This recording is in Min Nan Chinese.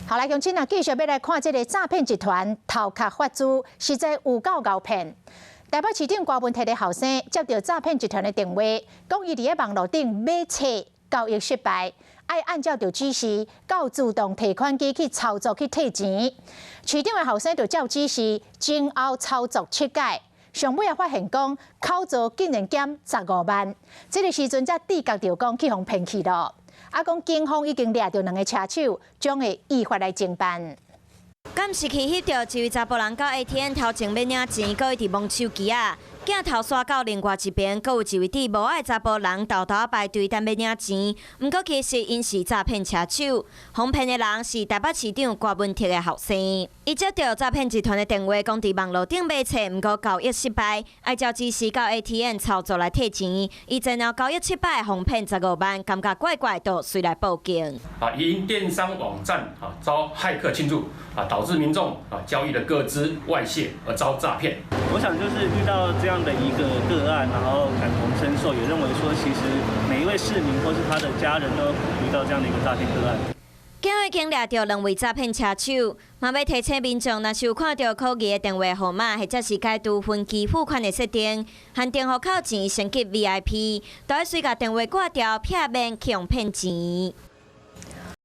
好來，鄉親啊，繼續欲來看這个詐騙集團頭殼發豬，實在有夠𠢕騙。台北市長柯文哲的後生接著詐騙集團的電話，講伊佇咧網路頂買冊交易失敗，愛按照著指示到自動提款機去操作去提錢。市長的後生就照指示，前後操作七擺，上尾仔發現講口座竟然減十五萬，這个時陣才知覺著講去予騙去囉。啊，講警方已經掠著兩个車手，將會依法來偵辦。監視器翕著一位查埔人到 ATM 頭前欲領錢，閣一直摸手機仔，鏡頭煞到另外一邊，閣有一位戴帽仔的查埔人沓沓排隊等欲領錢。毋過其實𪜶是詐騙車手，予騙的人是台北市長柯文哲的後生。伊接著詐騙集團的電話，講佇網路頂買冊，毋過交易失敗，愛照指示到 ATM 操作來提錢。伊前後交易七擺，予騙十五萬，感覺怪怪，就隨來報警。啊，因電商網站啊遭駭客侵入啊，導致民眾啊交易的個資外洩而遭詐騙。我想就是遇到這樣的一個個案，然後感同身受，也認為說其實每一位市民或是他的家人都遇到這樣的一個詐騙個案。警方已經掠著兩位詐騙車手，嘛欲提醒民眾，若是有看著可疑的電話號碼，或者是解除分期付款的設定，限定戶口錢升級 VIP，都愛隨共電話掛掉，避免去予騙錢。